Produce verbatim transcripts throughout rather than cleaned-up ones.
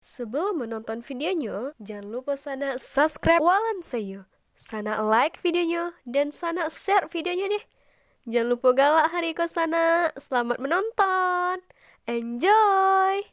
Sebelum menonton videonyo, jan lupo sanak subscribe Walan Sayu. Sanak like videonyo, dan sanak share videonyo deh. Jan lupo galak hari ko sanak. Selamat menonton. Enjoy.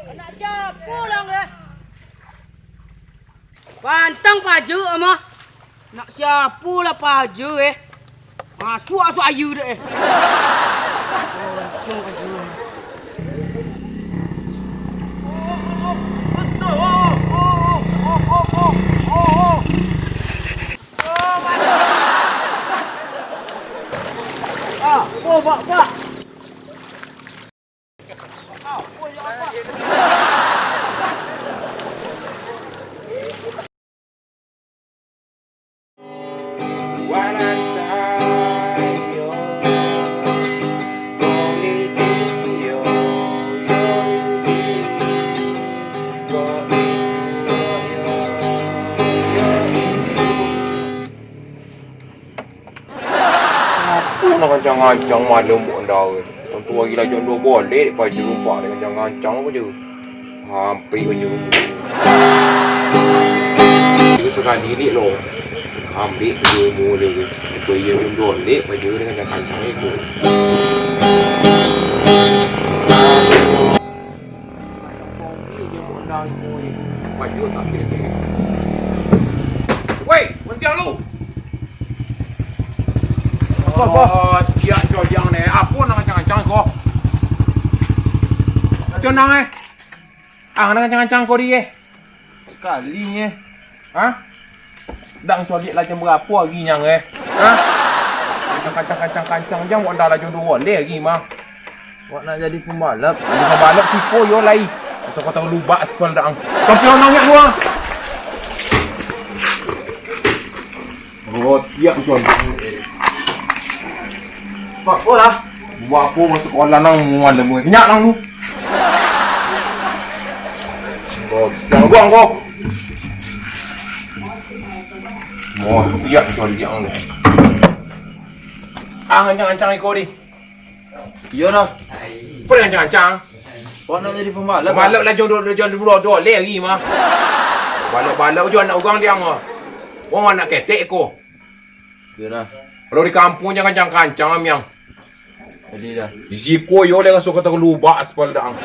Anak siapo lah, eh? Pantang paja, amah. Anak siapo lah paja, eh? Masuak, masuak aia dek, eh. Pantang paja. Ah, oh, bak, bak. Apo nan kancang-kancang malem buek anda? Untuak ari lah jam duo baleh, dek paja rumpak dek kancang-kancang paja. Hampek paja rumpak. Itu sakali liek lo. Ambek paja rumpak dek tu. Itu iyo jam duo baleh paja dek kancang-kancang itu. Woi, bantiang lu! Apo, apo? Oh, ciak coliang ne. Apo nan kancang-kancang ko? Tonang, eh. Ah, nan kancang-kancang ko di, eh. Sakali, eh. Ha? Dang coliak lah jam barapo ari nyo, eh? Ha? Kancang, kancang, kancang, kancang, jang wak dah lah jam duo baleh ari mah. Wak nak jadi pambalap? Jadi pambalap siko yo lai. Asal kau tahu lubak aspal dang. Tapi orang nak buang. Oh, tiap tu. Pak, oh lah. Buat apa masuk sekolah nang malam ni? Kenyak nang tu. Kau, jangan buang kau. Oh, siap kau dia. Ah, ancang-ancang ikut ni. Iyo lah. Apa dia ancang-ancang? Kau nak jadi pembalap? Pembalap lah, jom dua, jom dua, dua, dua leh hari mah. Balap-balap je anak urang dia mah. Urang anak ketek ko. Iyo lah. Kalau di kampung jangan kancang-kancang, Amiang. Jadi dah. Di siko yo leh raso kata lubak sepala dang.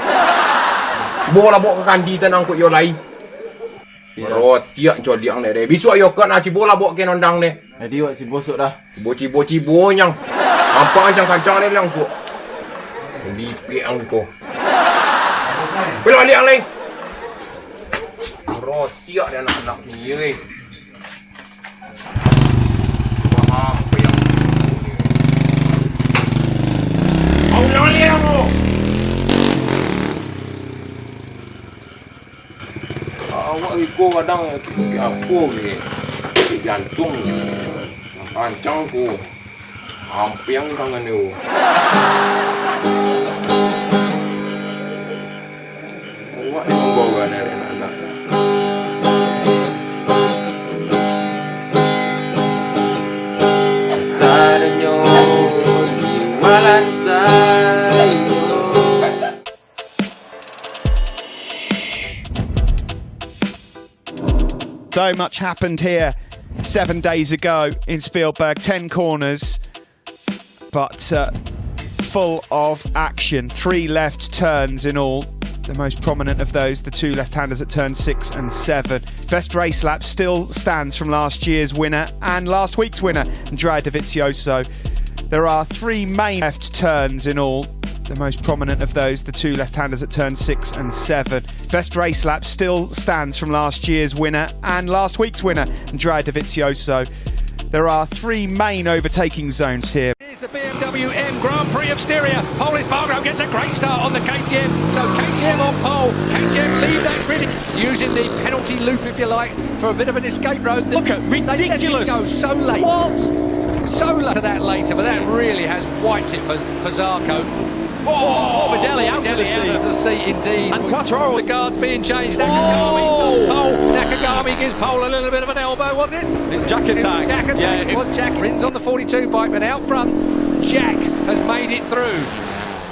Bola bawa ke kandi tanang ko yo lai. Iyo. Rotiak coliang deh. Bisuak yo kan, ah, cibo lah bawa ke nondang deh. Jadi wak cibo sok dah. Cibo, cibo, cibo nyang. Ampak kancang-kancang deh langsung. Lipik ang ko. Pelok liang lai. Rotiak deh anak-anak ni, eh. Awak iko kadang sakik apo ge? Sakik jantung. Rancang ko. Ampiang tangan tu. Awak ni mambawa anak-anak. Sadonyo di walan sayo. So much happened here seven days ago in Spielberg. Ten corners, but, uh, full of action. Three left turns in all. The most prominent of those, the two left-handers at turn six and seven. Best race lap still stands from last year's winner and last week's winner, Andrea Dovizioso. There are three main left turns in all. The most prominent of those, the two left-handers at turn six and seven. Best race lap still stands from last year's winner and last week's winner, Andrea Dovizioso. There are three main overtaking zones here. Here's the B M W M Grand Prix of Styria. Pole is Pargrove, gets a great start on the K T M. So K T M on pole. K T M leave that grid, using the penalty loop, if you like, for a bit of an escape road. Look at, they let it ridiculous. Go so late. What? So late to that later, but that really has wiped it for, for Zarco. Oh, Morbidelli out of the seat. Morbidelli out of the seat indeed. And Quartararo. The guards being changed. Nakagami's on pole. Nakagami gives Pol a little bit of an elbow, was it? It's Jack Attack. Jack Attack. Yeah, it was Jack. Rins on the forty-two bike, but out front, Jack has made it through.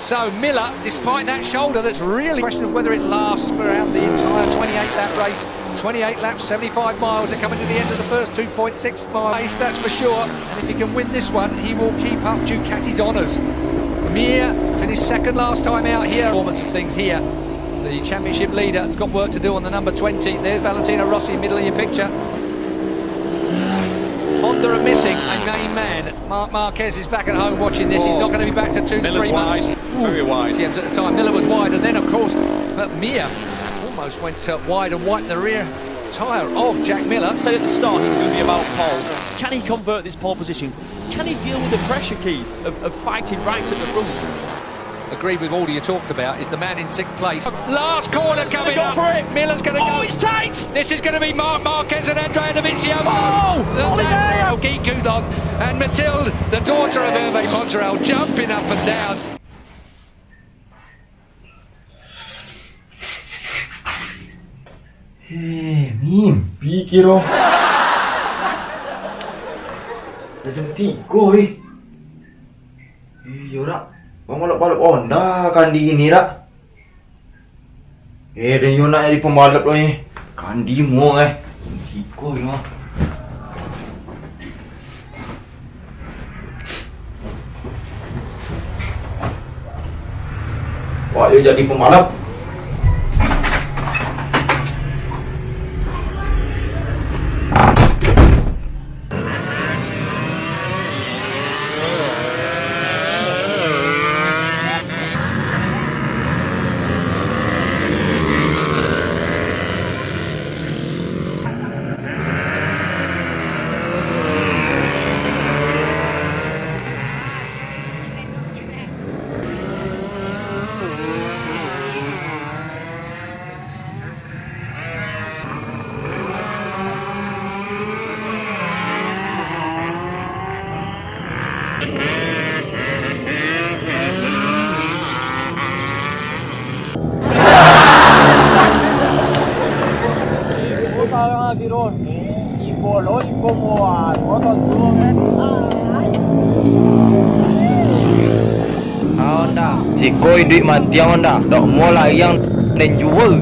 So Miller, despite that shoulder, that's really a question of whether it lasts throughout the entire twenty-eight lap race. Twenty-eight laps, seventy-five miles. They're coming to the end of the first two point six mile race, that's for sure. And if he can win this one, he will keep up Ducati's honours. Mir finished second last time out here. Performance of things here. The championship leader has got work to do on the number twenty. There's Valentino Rossi, middle of your picture. Honda are missing a main man. Marc Marquez is back at home watching this. He's not going to be back to two, Miller's three months. Wide. Very wide. T M's at the time. Miller was wide, and then, of course, but Mir almost went uh, wide and wiped the rear tyre of Jack Miller. Say at the start he's going to be about pole. Can he convert this pole position? Can he deal with the pressure, Keith, of, of fighting right at the front? Agreed with all you talked about, is the man in sixth place. Last corner coming up. Miller's gonna go for it. Miller's gonna go. Oh, it's tight. This is gonna be Marc Marquez and Andrea Dovizioso. Oh, Oliveira. Guy Gudon and Matilde, the daughter of Hervé Poncharal, jumping up and down. Eh, mimpi kiro. Dah jam tigo, eh. Eh, yo, Rak. Bang, balap-balap Honda kandi ni, Rak. Eh, den yo nak jadi pembalap lo, eh. Kandi mo, eh. Jam tigo, yo. Wak yo jadi pembalap. Honda. Siko iduik mati Honda. Dok mo lariang den jua.